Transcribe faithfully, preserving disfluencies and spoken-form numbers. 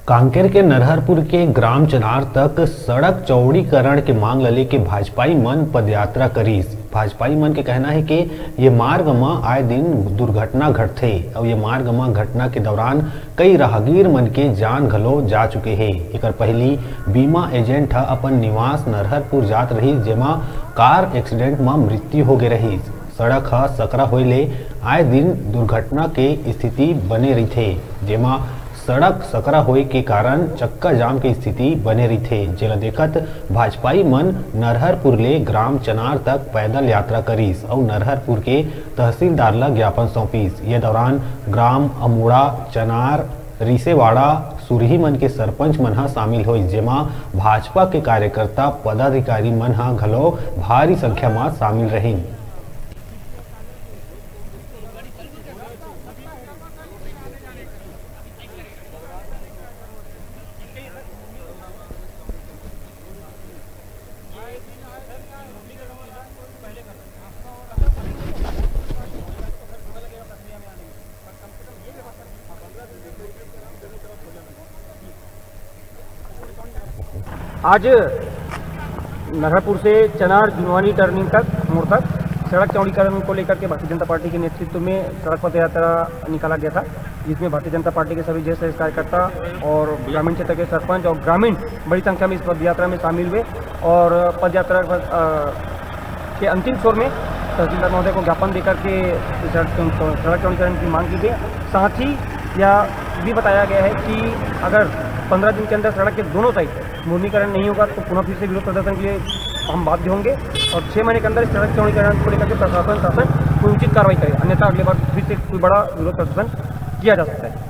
कांकेर के नरहरपुर के ग्राम चनार तक सड़क चौड़ीकरण के मांग ल लेके भाजपाई मन पदयात्रा करिस। भाजपाई मन के कहना हे कि ये मार्ग म आए दिन दुर्घटना घटथे अउ ये मार्ग म घटना के दौरान कई राहगीर मन के जान घलो जा चुके हे। एकर पहिली बीमा एजेंट ह अपन निवास नरहरपुर जात रहिस, जेमा कार एक्सीडेंट म मृत्यु हो गे रहिस। सड़क ह सकरा होए ले आए दिन दुर्घटना के स्थिति बने रहिथे, जेमा सड़क सकरा होए के कारण चक्का जाम के स्थिति बने रहिथे, जेला देखत भाजपाई मन नरहरपुर ले ग्राम चनार तक पैदल यात्रा करिस अउ नरहरपुर के तहसीलदार ल ज्ञापन सौंपिस। ये दौरान ग्राम अमोड़ा, चनार, रिसेवाड़ा, सुरही मन के सरपंच मन ह शामिल होइस, जेमा भाजपा के कार्यकर्ता, पदाधिकारी मन ह घलो भारी संख्या म शामिल रहिन। आज नरहरपुर से चनार जुनवानी टर्निंग तक, मोड़ तक सड़क चौड़ीकरण को लेकर के भारतीय जनता पार्टी के नेतृत्व में सड़क पद यात्रा निकाला गया था, जिसमें भारतीय जनता पार्टी के सभी ज्येष्ठ कार्यकर्ता और ग्रामीण क्षेत्र के सरपंच और ग्रामीण बड़ी संख्या में इस पद यात्रा में शामिल हुए और पद यात्रा, अ, के अंतिम छोर में तहसीलदार महोदय को ज्ञापन देकर के सड़क चौड़ी-, सड़क चौड़ीकरण की मांग की गई। साथ ही यह भी बताया गया है कि अगर पन्द्रह दिन के अंदर सड़क के दोनों साइड मुर्नीकरण नहीं होगा तो पुनः फिर से विरोध प्रदर्शन के लिए हम बाध्य होंगे और छः महीने के अंदर इस सड़क चौड़ीकरण को लेकर के प्रशासन, शासन कोई उचित कार्रवाई करे, अन्यथा अगले बार फिर से कोई बड़ा विरोध प्रदर्शन किया जा सकता है।